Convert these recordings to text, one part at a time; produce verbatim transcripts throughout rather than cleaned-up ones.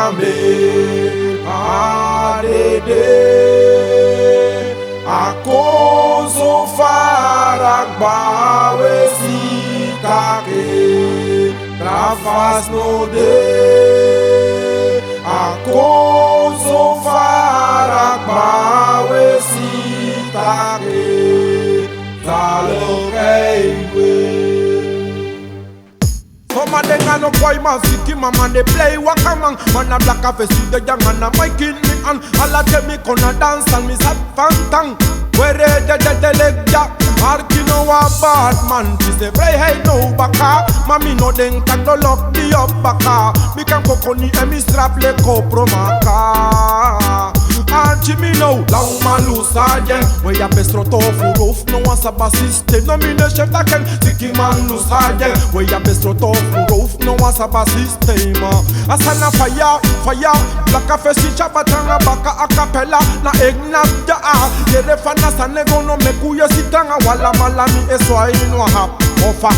A dede, a kon so fara, kba we si taki tra fasi no de. A kon so fara, kba we si taki tra loki we. Soma den a no koi man, siki man, man de plei waka man. Man na blaka fesi de dyanga na mi kin mi an. Ala te mi kon a dansi, mi sa fantan. Were de de de legda. Arki no wan bad man, disi vrijheid no baka. Ma mi no denki taki no loki mi op baka. Mi kan kokoni èn mi srapu leki Opromaka. Arki mi no, law man lusu a dyen. We ya besroto fu rof, no wan sabi a sistem. No mi no e si taki en, siki man lusu a dyen. We ya besroto fu rof, no wan sabi a sistem. A sani na faya, faya. Blaka fesi tyaba tranga baka a capella. Na egna da a. Yere fa na sani e go, no meki un yesi tranga. Wala mala mi e swai no hap. Ofa.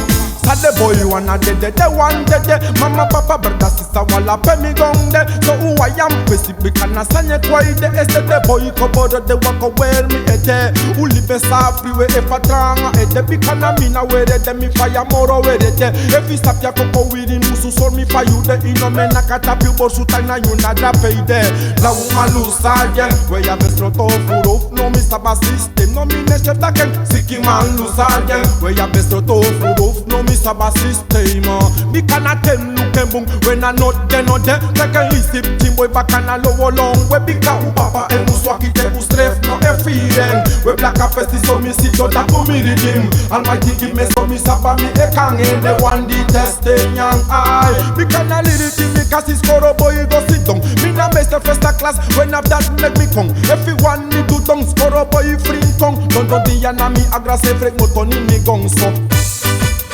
Sa den boi wan na dede, den wan dede. Mama, papa, brada, sisa, wala pe mi gonde. So un wai a mi fesi bika na sani e kwai de. Esi den boi koboro den wan kon weri mi ede. Un libi e sabi we efu a tranga ede. Bika na mi na weri ede, mi faya moro weri ede. Efu i sabi a koko wiri musu sori mi fa yu de. I no man naki a tapu yu borsu, taki na yu na drape ede. Law man lusu a dyen, we ya besroto fu rof, no mi sabi a sistem. No mi no e si taki en, siki man lusu a dyen. We ya besroto fu rof, no mi sabi a sistem. Bika na ten luku en bun, we na no de no de. Taki en isi pikin boi baka na lowo lon. We bika un papa èn un swaki te un srefi no e firi en. We blaka fesi so mi si to tapu mi ridim. Almighty gi mi so mi sabi mi e kan en, den wan di testi en nyan ai. Bika na liri di mi kasi skoro boi go sidon. Mi na meester first class, we na dati meki mi kon. Efu i wani du don, skoro boi fri kon. Don don di ya na mi agra se frek moto ni mi gon so.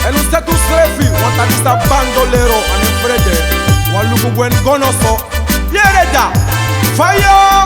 Èn un seti un srefi, wan taki sa bandolero, a no e frede. Wan luku gwe go no so. Yere da, faya.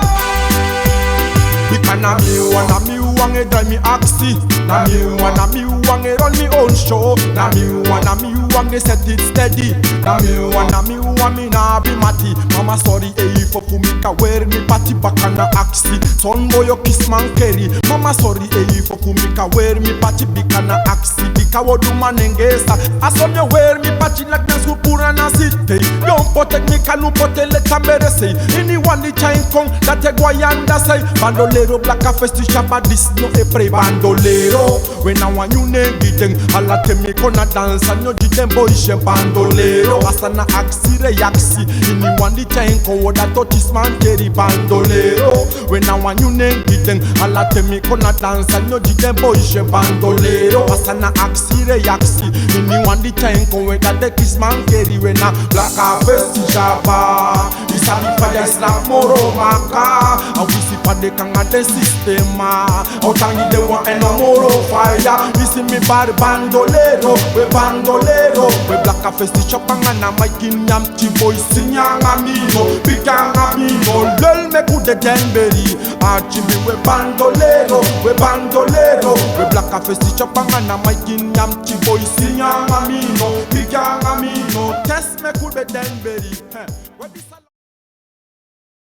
Bika na mi wan, na mi wan e drai mi aksi. Na mi wan, na mi wan e run mi own show. Na mi wan, na mi wan e seti it steady. Na mi wan, na mi wan, mi no abi mati. Mama sori, efu fu mi kan weri mi pati baka na aksi. Son boi o kisi mankeri. Mama sori, efu fu mi kan weri mi pati bika na aksi. Bika woduman nengesa. A so mi o weri mi pati leki na skul puru na site. Yu o protect mi, kan un protect leki a mere sei. Iniwan di tyari en kon, dati e go a yu anda sei. Bandolero, blaka fesi tyaba, disi no e prei bandolero. We na wan nyun nen gi den. Ala te mi kon a dansi, a no gi den boi syen bandolero. A sani na aksi reaksi. Iniwan di tyari en kon, woda toti smankeri bandolero. We na wan nyun nen gi den. Ala te mi kon a dansi, a no gi den boi syen bandolero. A sani na aksi reaksi. Iniwan di tyari en kon, we dati e kisi mankeri, we na blaka fesi tyaba. I sabi fa den e slapu moro maka. A wisi fa den kan a den sistema. A o tangi den wan èn no moro faya. I si mi bari bandolero, we bandolero. We blaka fesi tyaba anga na mi kin nyan. Ti boi si nyan a mi no, bika anga mi no. Lel meki un de den beri. Arki mi we bandolero, we bandolero. We blaka fesi tyaba anga na mi kin nyan. Ti boi si nyan a mi no, bika anga mi no. Test meki un de den beri. Heh. We bisa